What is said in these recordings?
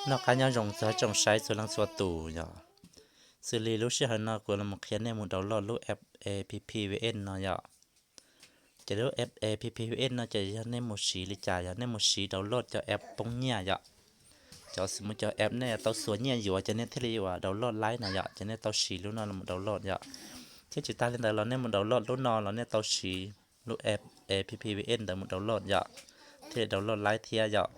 Noj qab nyob zoo txog tsoom saib txhua leej txhua tus yom. Xws li lub sij hawm no kuv los qhia nej mus download lub app A P P V N no yom. Ces lub app A P P V N no ces yog nej mus siv li cas yog nej mus siv download cov app poob nyiaj yom. Cov xws li cov app nej tau xuas nyiaj yuav ces nej thiaj li ua download laib no yom, ces nej tau siv lub no los download yom. Thiab tsis tas li ntawd los nej mus download lub no los nej tau siv lub app A P P V N ntawd mus download yom, thiaj li download laib thiab yom.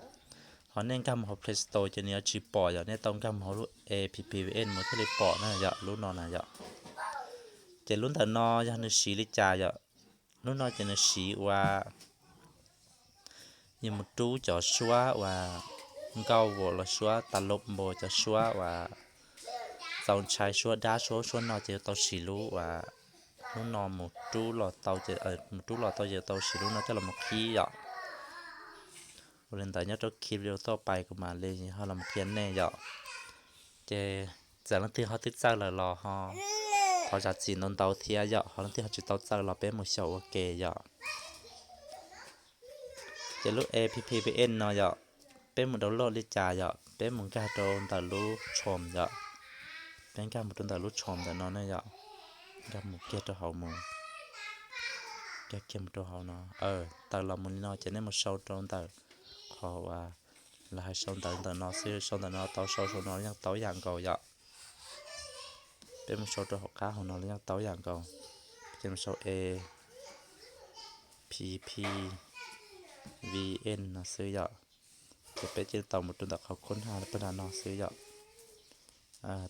Ho nej nkag mus hauv Play Store ces nws yuav tsis pom yom, nej tau nkag mus hauv lub A P P V N mus thiaj li pom na yom, lub no na yom. Ces lub ntawm no yog nws siv li cas yom, lub no ces nws siv ua yus mus rub cov suab uas nkauj vos los suab tas lom npo cov suab uas txaus ntshai suab dab suab suab no ces yuav tau siv lub uas lub no mus rub los tau ces mus rub los tau ces yuav tau siv lub no coj los mus qhib yom. Ua li ntawd nyob rau khi video toj pais kuv mam li ho los qhia nej yom. Ces txawm leej twg ho twb txawj lawm los ho thov zam txim ntau ntau thiab yom, ho leej twg ho tsis tau txawj los peb mus xyaum ua ke yom. Ces lub A P P V N no yom, peb mus download li cas yom, peb mus nkag rau ntawm lub Chrome yom. Peb nkag mus rau ntawm lub Chrome ntawm no ne yom. Nkag mus kiag rau hauv mus, nkag kiag mus rau hauv no. Tawm los mus li no ces nej mus sau rau ntawm qhov uas lawv hais sau ntawv ntawm no xwb, sau ntawm no tau sau sau no yeej tau yam nkaus yom. Peb mus sau rau hauv qab hauv no los yeej tau yam nkaus. Ces mus sau A P P V N no xwb yom. Ces peb cia li tau mus rau ntawm qhov khub ha pag nram no xwb yom.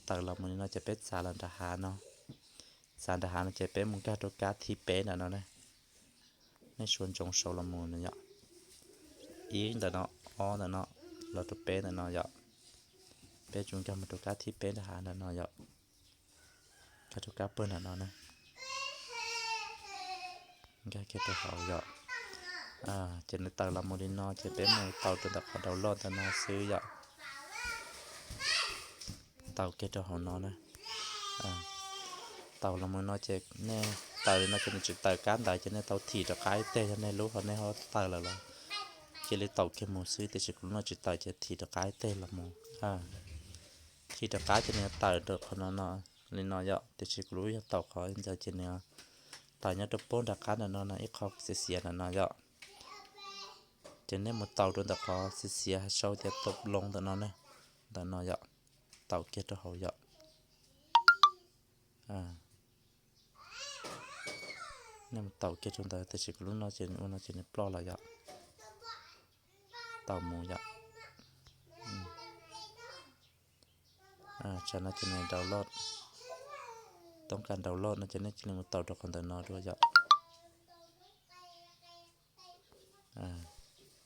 Tawm los mus li no ces peb txav los nram hav no. Txav nram hav no ces peb mus nkag rau kab thib peb nram no ne. Nej suav ntsoov sau los mus no yom. Ib ntawm no, ob ntawm no, los rau peb ntawm no yom. Peb tsuas nkag mus rau kab thib peb nram hav nram no yom. Nkag rau kab pag nram no na. Nkag kiag rau hauv yom. Ces nws tawm los mus li no ces peb mus tau rau ntawm qhov download ntawm no xwb yom. Tau kiag rau hauv no na. Tau los mus no ces nej tawm li no ces nws tsis tawm kab ntawd ces nej tau thim rov qab ib teg, yog nej lub ho nej ho tawm lawm los cia li tau kiag mus xwb, tiam sis kuv lub no tsis tawm ces thim rov qab ib teg los mus. Thim rov qab ces nws tawm rau qhov no no, li no yom, tiam sis kuv lub yog tau qhov ntawd ces nws tawm nyob rau pab nram qab nram no no ib qho xiav xiav nram no yom. Ces nej mus tau rau ntawm qhov xiav xiav sau tias tau loo ntawm no ne, ntawm no yom, tau kiag rau hauv yom. Nej mus tau kiag rau ntawd, tiam sis kuv lub no ces ua no ces nws ploj lawm yom. Tau mus yom. Tsam no ces nws download, toob kas download no ces nej cia li mus tau rau qhov ntawm no dua yom.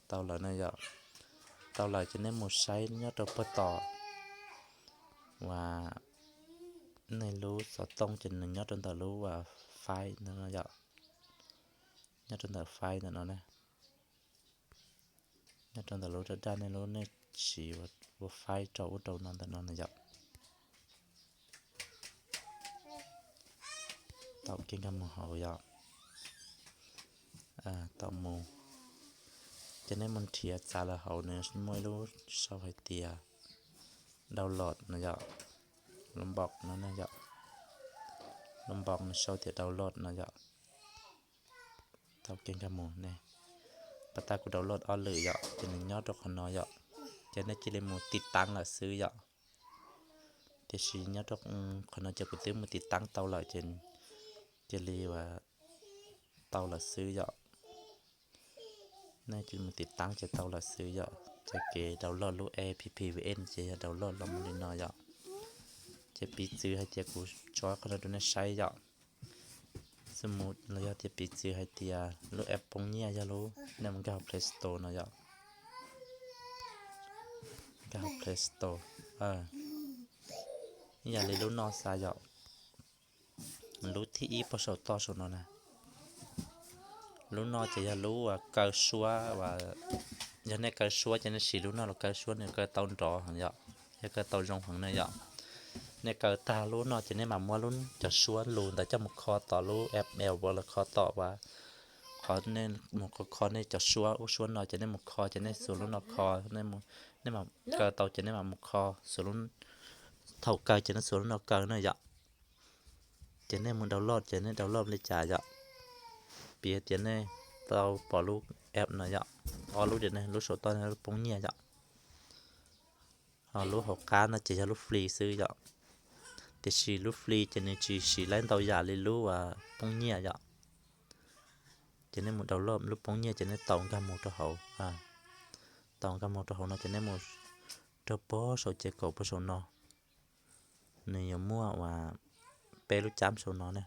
Tau lawm na yom. Tau lawm ces nej mus saib nyob rau pag tom uas nej lub xov tooj ces nws nyob rau ntawm lub uas file ntawm no yom. Nyob rau ntawm file ntawm no ne. Nyob rau ntawm lub daj daj nej lub nej siv ua file rau ub rau no ntawm no na yom. Tau kiag nkag mus hauv yom. Tau mus, ces nej mus nrhiav txav lawm hauv nws muaj ib lub sau hais tias download no yom. Lub npob no ne yom. Lub npob nws sau tias download no yom. Tau kiag nkag mus ne. Pas tas kuv download ob lwm yom, ces nws nyob rau qhov no yom. Ces nej cia li mus tiv taab lawm xwb yom. Tiam sis nyob rau qhov no ces kuv twb mus tiv taab tau lawm ces cia li uas tau lawm xwb yom. Nej cia li mus tiv taab ces tau lawm xwb yom. Ces kev download lub A P P V N ces yog download los mus li no yom. Ces piv txwv hais tias kuv tso qhov no rau nej saib yom. Xws mus los yog tias piv txwv hais tias lub app poob nyiaj yog lub nej mus nkag hauv Play Store no yom. Nkag hauv Play Store. Ib yam li lub no xav yom. Lub thib ib puag saum toj saum no na. Lub no ces yog lub uas kaw suab uas, yog nej kaw suab ces nej siv lub no los kaw suab nws kaw tau nrov heev yom, yog kaw tau zoo heev na yom. Nej kaw tag lub no ces nej mam muab lub cov suab lus ntawd coj mus kho tom lub app L los kho tom uas qhov nej mus kho kho nej cov suab ub suab no ces nej mus kho ces nej xuas lub no kho, nej mus Nej mam kaw tau ces nej mam mus kho, thaum kaw ces nej xuas lub no kaw na yom. Ces nej mus download ces nej download li cas yom. Piv tias nej tau pom lub app no yom, ob lub tias nej lub saum toj lub poob nyiaj yom. Ho lub hauv qab no ces yog lub free xwb yom. Tiam sis lub free ces nws tsis siv laib ntau yam li lub poob nyiaj yom. Ces nej mus download lub poob nyiaj ces nej tau nkag mus rau hauv. Tau nkag mus rau hauv no ces nej mus rau puag saum ces kaum puag saum no, nws yuav muaj uas peb lub cab saum no ne.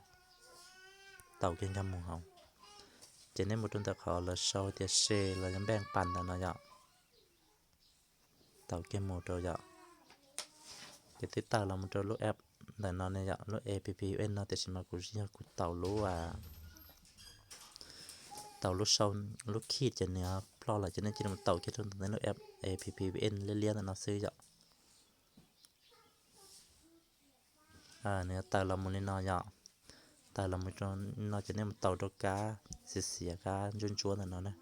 Tau kiag nkag mus hauv, ces nej mus rau ntawm qhov lawv sau tias se los yog npej pas ntawm no yom. Tau kiag mus rau yom. Ces twb tawm los mus rau lub app ntawm no ne yom, lub app no, tiam sis mas kuv yog kuv tau lub tau lub sau, lub key ces nws ploj lawm ces nej cia li mus tau kiag rau ntawm lub app app vpn liab liab ntawm no xwb yom. Nws tawm los mus li no yom. Tawm los mus rau no ces nej mus tau rau kab xiav xiav, kab ntsuab ntsuab ntawm no na.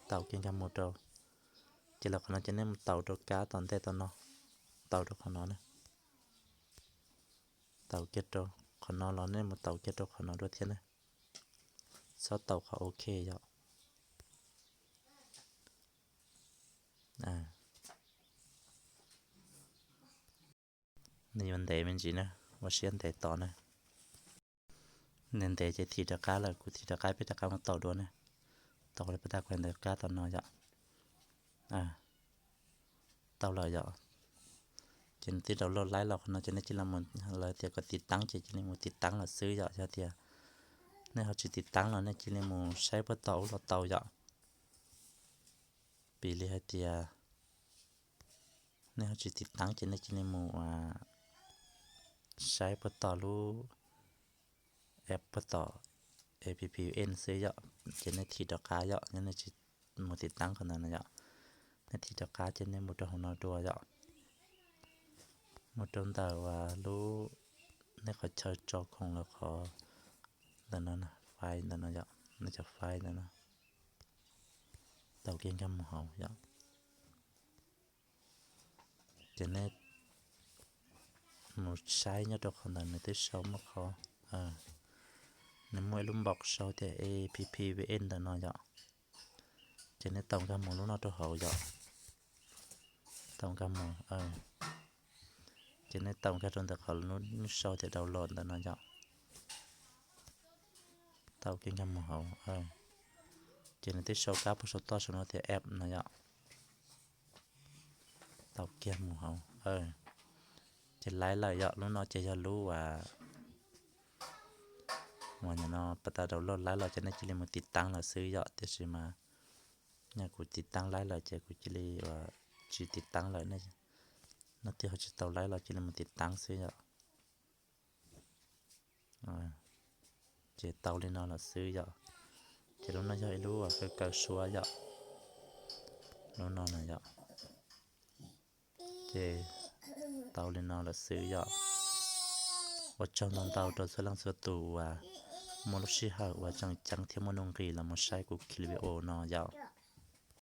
Tau kiag nkag mus rau, ces los qhov no ces nej mus tau rau kab tom ntej tom no, tau rau qhov no na. Tau kiag rau qhov no los nej mus tau kiag rau qhov no dua thiab na. Txhob tau qhov ok yom. Nws yuav ntev me ntsis na, ua siab ntev tos na. Ntev ntev ces thim rov qab lawm, kuv thim rov qab peb rov qab mus tau dua na. Tau li pas tas kuv ntawd kab tom no yom. Tau lawm yom. Ces nws twb download laib los qhov no ces nej cia li mus, lawv tias kom tiv taab ces cia li mus tiv taab lawm xwb yom. Yog tias nej ho tsis tiv taab los nej cia li mus saib puag tom ub los tau yom. Piv li hais tias nej ho tsis tiv taab ces nej cia li mus saib puag tom lub app puag tom app vpn xwb yom. Ces nej thim rov qab yom, yog nej tsis mus tiv taab qhov ntawd no yom. Nej thim rov qab ces nej mus rau hauv no dua yom. Mus rau ntawm uas lub, nej qhov chaw tso khoom los qhov ntawm no, file ntawm no yom, nej cov file ntawm no. Tau kiag nkag mus hauv yom. Ces nej mus saib nyob rau qhov ntawd nws twb sau muaj qhov, nws muaj ib lub npaum sau tias app vpn ntawm no yom. Ces nej tau nkag mus lub no rau hauv yom. Tau nkag mus, ces nej tau nkag rau ntawm qhov lub sau tias download ntawm no yom. Tau kiag nkag mus hauv, ces nws twb sau kab puag saum toj saum no tias app no yom. Tau kiag mus hauv, ces laib lawm yom. Lub no ces yog lub uas, uas nim no pas tas download laib los ces nej cia li mus tiv taab lawm xwb yom. Tiam sis mas yog kuv tiv taab laib lawm ces kuv cia li uas tsis tiv taab lawm. Nej twb ho tsis tau laib los cia li mus tiv taab xwb yom. Ces tau li no lawm xwb yom. Ces lub no yog ib lub uas kaw kaw suab yom. Lub no na yom. Ces tau li no lawm xwb yom. Ua tsaug ntau ntau rau txhua leej txhua tus uas muaj lub sij hawm uas tseem ceeb thiab muaj nuj nqis los mus saib kuv clip video no yom.